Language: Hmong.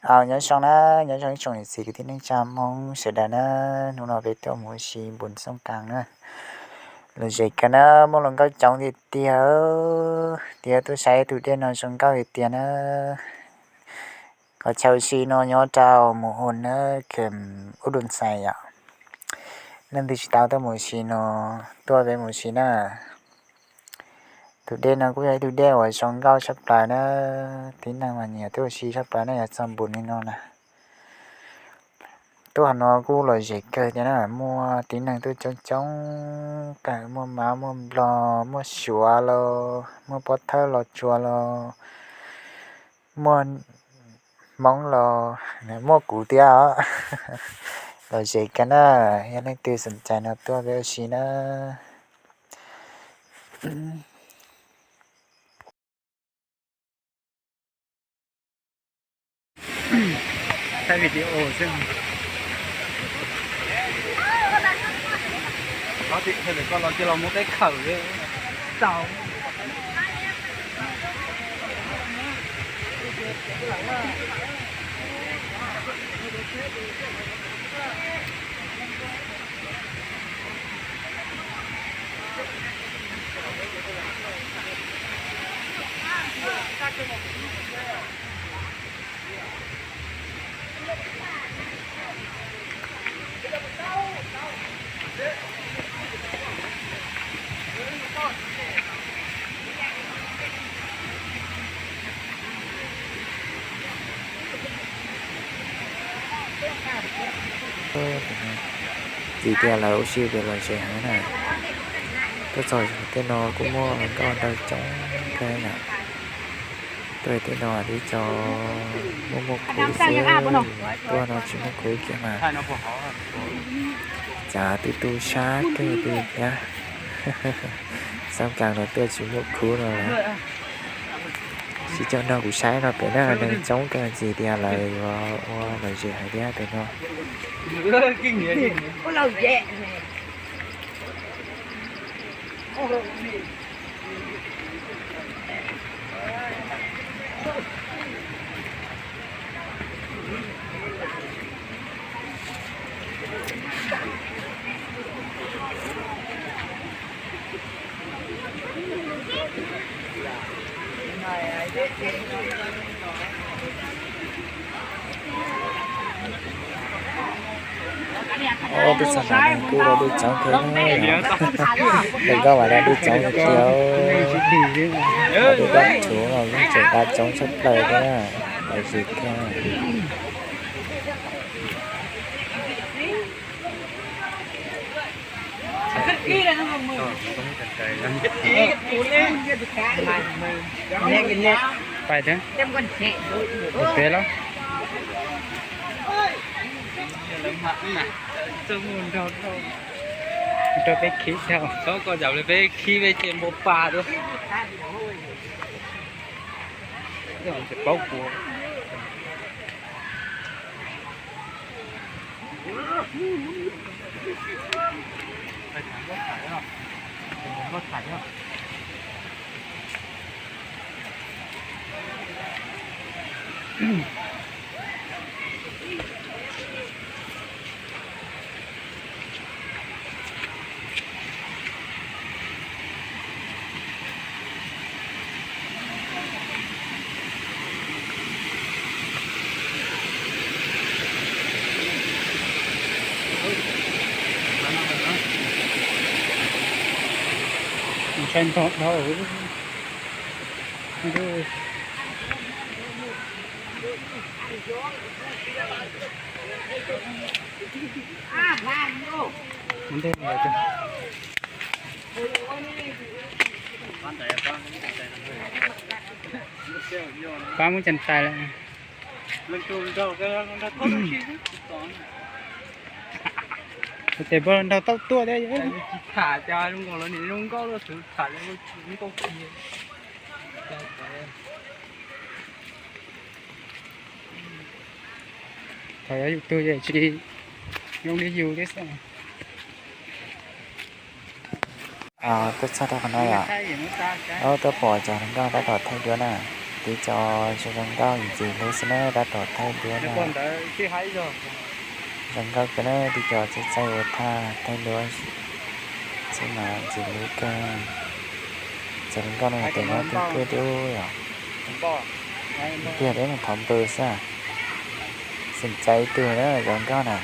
Aws, nyob zoo na, nyob zoo ib tsoom niam txiv kwv tij neej tsa Hmoob sawv daws na. Hnub no peb tuaj mus ua si npun xooj kas na. Lom zem kawg na, muaj hluas nkauj coob tiag tiag, tias tuaj saib tus dej no zoo nkauj tiag tiag na. Qhov chaw ua si no nyob rau Mus Hos na, Khem Ub Dum Xais yom. Leej twg tsis tau tuaj mus ua si no, tuaj peb mus ua si na. Tus dej no kuj yog ib tug dej uas zoo nkauj tshaj plaws na. Tib neeg mas nyiam tuaj ua si tshaj plaws na, yog txog npun li no na. Tuaj no kuj lom zem kawg thiab na, muaj tib neeg tuaj coob coob kawg, muaj Mab, muaj Nplog, muaj Suav los, muaj Pob Thawj Los Tsuas los, muaj Hmoob los, muaj kuv thiab os. Lom zem kawg na, yog leej twg xoom cais no tuaj peb ua si na. Thaij video xwb. Koj los cia los muab teb khawm li. Txiv tias lawv ua si pem lom zem heev na. Tuaj txog tej no kuj muaj hluas nkauj ntau coob kawg na. Tuaj tej no tib co muaj muaj khub xwb, tuaj no tsis muaj khub kiag mas. Cas tu tu sab kawg li thiab. Xooj kas no tuaj tsis muaj khub no lawm. Sib coj nrog kuv saib no pem na, neeg coob kawg, txiv tias lawv yuav ua lom zem heev thiab pem no. Ob peb txog no kuj dub coob kawg na. Lawv koj mas dub coob tiag tiag. Dub coob, lub tsev dub coob tshaj plaws thiab. Lom zem kawg. Pais thiab. Pem los. Rau peb khib dhau. Txhob koj yam li peb khib peb ces npau pa tuaj. Paub kuv. Ntshai ntog dhau. Pab muab cov tais lawm. Tes npau nrog tau tuaj thiab. Tsis tham cas zoo nkaus los nim zoo nkauj luaj, xwv tham li nkauj kiag. Thaum yog yus tug ces tsis zoo li yus thiab xwb. Tuaj txog rau qhov no yom. Tuaj pom cov hluas nkauj tab tom thaij duab na. Tib co zoo zoo nkauj ntxim hlub xwb na, dab tom thaij duab no. Zoo nkauj kawg na, tib co txaij txaij ua thaj thaij duab xwb mas ntxim hlub kawg. Txaij zoo nkauj no tes nyob tij pwj dub yom. Tiag deb no thov npw xwb. Xim cai ib tug na zoo nkauj na.